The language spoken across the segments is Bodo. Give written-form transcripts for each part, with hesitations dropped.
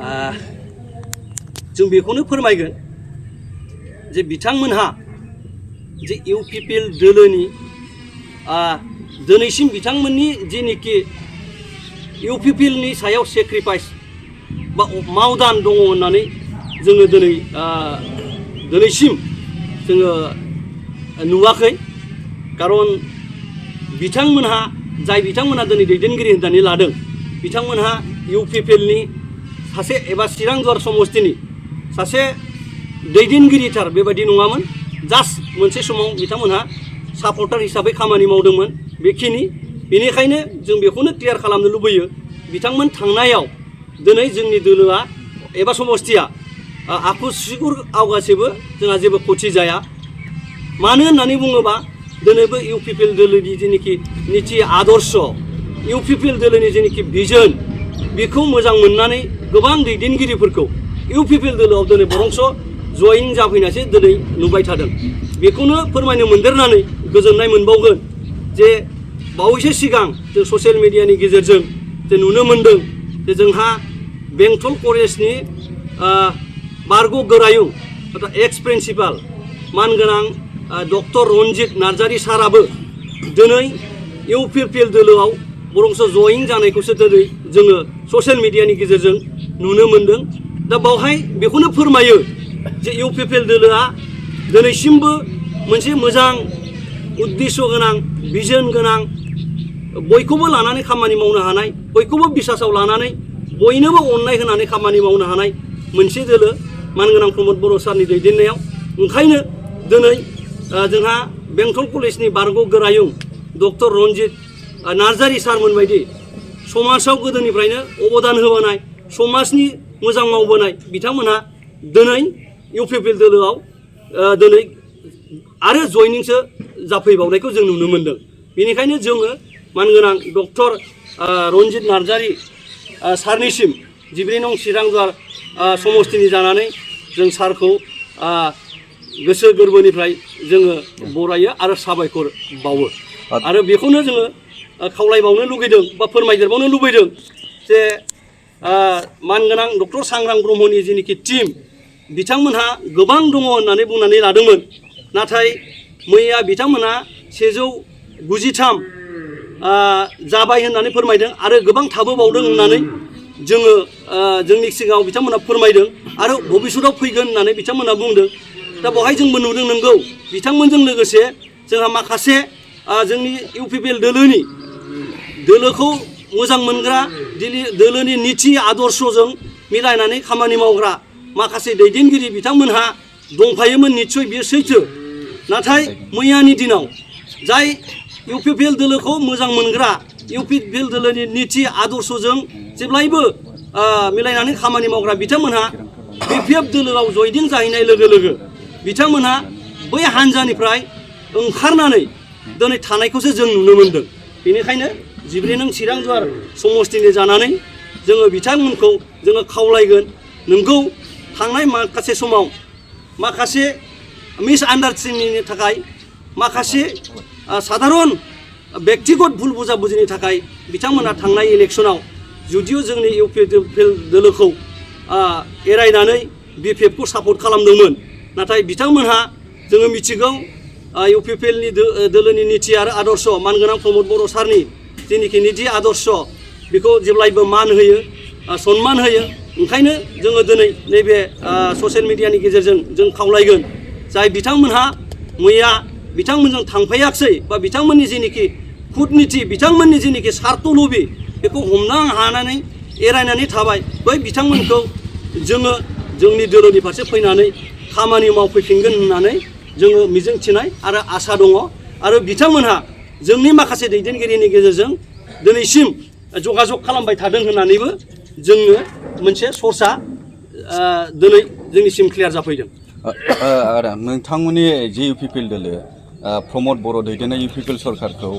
जों बेखौनो फोरमायगोन जे बिथांमोनहा जे इउपिपिएल दोलोनि दिनैसिम बिथांमोननि जेनिखि इउपिपिएलनि सायाव सेक्रिफाइस बा मावदान दङ होननानै जोङो दिनैसिम जोङो नुवाखै। खारन बिथांमोनहा बिथांमोनहा दिनै दैदेनगिरि होननानै लादों बिथांमोनहा इउपिपिएलनि सासे एबा चिरांदुवार समस्तिनि सासे दैदेनगिरिथार बेबायदि नङामोन। जास्ट मोनसे समाव बिथांमोनहा सापर्टार हिसाबै खामानि मावदोंमोन बेखिनि। बेनिखायनो जों बेखौनो क्लियार खालामनो लुबैयो बिथांमोन थांनायाव दिनै जोंनि दोलोआ एबा समस्तिया आखु सिगुर आवगासेबो जोंहा जेबो खथि जाया। मानो होननानै बुङोबा दिनैबो इउपिपिएल दोलोनि जेनिखि निति आदर्श इउपिपिएल दोलोनि जेनिखि भिजन बेखौ मोजां मोननानै गोबां दैदेनगिरिफोरखौ इउपिपिएल दोलोआव दिनै बरंस जयेन जाफैनायसो दिनै नुबाय थादों। बेखौनो फोरमायनो मोनदेरनानै गोजोननाय मोनबावगोन जे बावैसो सिगां जों ससियेल मिडियानि गेजेरजों जे नुनो मोनदों जे जोंहा बेंटल कलेजनि बारग' गोरायुं एक्स प्रिन्सिपाल मानगोनां डक्टर रन्जित नार्जारी साराबो दिनै इउपिपिएल दोलोआव बरंस जयेन जानायखौसो दिनै जोङो ससियेल मिडियानि गेजेरजों नुनो मोनदों। दा बावहाय बेखौनो फोरमायो जे इउपिपिएल दोलोआ दिनैसिमबो मोनसे मोजां उद्देश्य गोनां भिजन गोनां बयखौबो लानानै खामानि मावनो हानाय बयखौबो बिसासाव लानानै बयनोबो अननाय होनानै खामानि मावनो हानाय मोनसे दोलो मानगोनां प्रमद बर' सारनि दैदेननायाव। ओंखायनो दिनै जोंहा बेंटल कलेजनि बारग' गोरायुं डक्टर रन्जित नार्जारी सारमोन बायदि समाजाव गोदोनिफ्रायनो अबदान होबोनाय समाजनि मोजां मावबोनाय बिथांमोनहा दिनै इउपिपिएल दोलोआव दिनै आरो जयनिंसो जाफैबावनायखौ जों नुनो मोनदों। बेनिखायनो जोङो मानगोनां डक्टर रन्जित नार्जारी सारनिसिम 14 नं चिरांदुवार समस्तिनि जानानै जों सारखौ गोसो गोरबोनिफ्राय जोङो बरायो आरो साबायखर बावो। आरो बेखौनो जोङो खावलायबावनो लुगैदों बा फोरमायदेरबावनो लुबैदों जे मानगोनां डक्टर सांग्रां ब्रह्मनि जेनिखि टीम बिथांमोनहा गोबां दङ होननानै बुंनानै लादोंमोन। नाथाय मैया बिथांमोनहा 193 जाबाय होननानै फोरमायदों आरो गोबां थाबोबावदों होननानै जोङो जोंनि सिगाङाव बिथांमोनहा फोरमायदों आरो भबिष्यताव फैगोन होननानै बिथांमोनहा बुंदों। दा बेवहाय जोंबो नुदों नंगौ बिथांमोनजों लोगोसे जोंहा माखासे जोंनि इउपिपिएल दोलोखौ मोजां मोनग्रा दोलोनि निति आदर्शजों मिलायनानै खामानि मावग्रा माखासे दैदेनगिरि बिथांमोनहा दंफायोमोन निस्सय बियो सैथो। नाथाय मैयानि दिनाव जाय इउपिपिएल दोलोखौ मोजां मोनग्रा इउपिपिएल दोलोनि निति आदर्शजों जेब्लायबो मिलायनानै खामानि मावग्रा बिथांमोनहा बिपिएफ दोलोआव जयेन जाहैनाय लोगो लोगो बिथांमोनहा बै हान्जानिफ्राय ओंखारनानै दिनै थानायखौसो जों नुनो मोनदों। बेनिखायनो 14 नं चिरांदुवार समस्तिनि जानानै जोङो बिथांमोनखौ जोङो खावलायगोन नोंगौ थांनाय माखासे समाव माखासे मिसआन्डारस्टेन्डिंनि थाखाय माखासे साधारन व्यक्तिगत भुल बुजाबुजिनि थाखाय बिथांमोनहा थांनाय इलेक्सनाव जुदिअ जोंनि इउपिपिएल दोलोखौ एरायनानै बिपिएफखौ सापर्ट खालामदोंमोन। नाथाय बिथांमोनहा जोङो मिथिगौ इउपिपिएलनि दोलोनि निति आरो आदर्श मानगोनां प्रमद बर' सारनि जेनिखि निति आदर्श बेखौ जेब्लायबो मान होयो सन्मान होयो। ओंखायनो जोङो दिनै नैबे ससियेल मिडियानि गेजेरजों जों खावलायगोन जाय बिथांमोनहा मैया बिथांमोनजों थांफायाखसै बा बिथांमोननि जेनिखि कुटनिति बिथांमोननि जेनिखि सार्थ लबि बेखौ हमनो हानानै एरायनानै थाबाय बै बिथांमोनखौ जोङो जोंनि दोलोनि फारसे फैनानै खामानि मावफैफिनगोन होननानै जोङो मिजिंथिनाय आरो आसा दङ। आरो बिथांमोनहा जोंनि माखासे दैदेनगिरिनि गेजेरजों दिनैसिम जगाजग खालामबाय थादों होननानैबो जोङो मोनसे सर्सआ दिनै जोंनिसिम क्लियार जाफैदों। नोंथांमोननि जे इउपिपिएल दोलो प्रमद बर' दैदेननाय इउपिपिएल सरकारखौ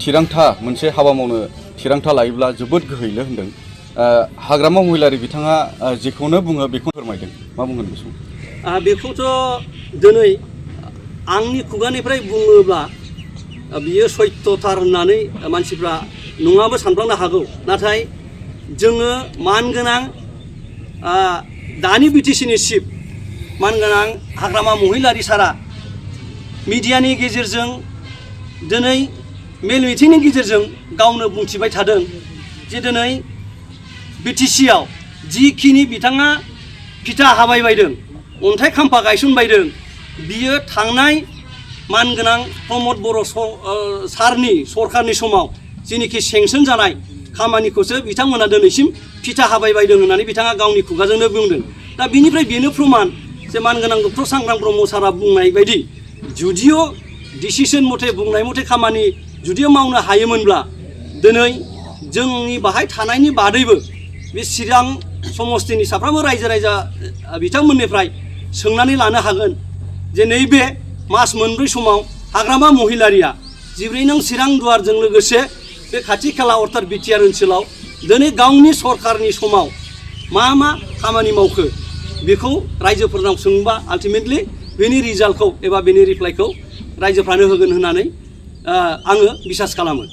थिरांथा मोनसे हाबा मावनो थिरांथा लायोब्ला जोबोद गोहैलो होनदों। हाग्रामा महिलारि बिथाङा जेखौनो बुङो बेखौनो फोरमायदों। मा बुंगोन बे समाव? बेखौथ' दिनै आंनि खुगानिफ्राय बुङोब्ला बियो सत्यथार होननानै मानसिफ्रा नङाबो सानफ्लांनो हागौ। नाथाय जोङो मानगोनां दानि बिटिसिनि चिफ मानगोनां हाग्रामा महिलारि सारा मिडियानि गेजेरजों दिनै मेल मिथिंनि गेजेरजों गावनो बुंथिबाय थादों जे दिनै बिटिसिआव जिखिनि बिथाङा फिथा हाबाय बायदों अन्थाइ खाम्फा गायसनबायदों बियो थांनाय मानगोनां प्रमद बर' सारनि सरकारनि समाव जेनिखि सेंसन जानाय खामानिखौसो बिथांमोना दिनैसिम फिथा हाबाय बायदों होननानै बिथाङा गावनि खुगाजोंनो बुंदों। दा बिनिफ्राय बेनो प्रमान जे मानगोनां डक्टर सांग्रां ब्रह्म सारा बुंनाय बायदि जुदिअ डिसिसन मथे बुंनाय मथे खामानि जुदिअ मावनो हायोमोनब्ला दिनै जोंनि बाहाय थानायनि बादैबो बे चिरां समस्तिनि साफ्रोमबो रायजो राजा बिथांमोननिफ्राय सोंनानै लानो हागोन जे नैबे मास मोनब्रै समाव हाग्रामा महिलारिया जिब्रै नं चिरां दुवारजों लोगोसे बे खाथि खाला अर्थात बिटिआर ओनसोलाव दिनै गावनि सरकारनि समाव मा मा खामानि मावखो बेखौ रायजोफोरनाव सोंबा आल्टिमेटलि बेनि रिजाल्टखौ एबा बेनि रिप्लाइखौ रायजोफ्रानो होगोन होननानै आङो बिसास खालामो।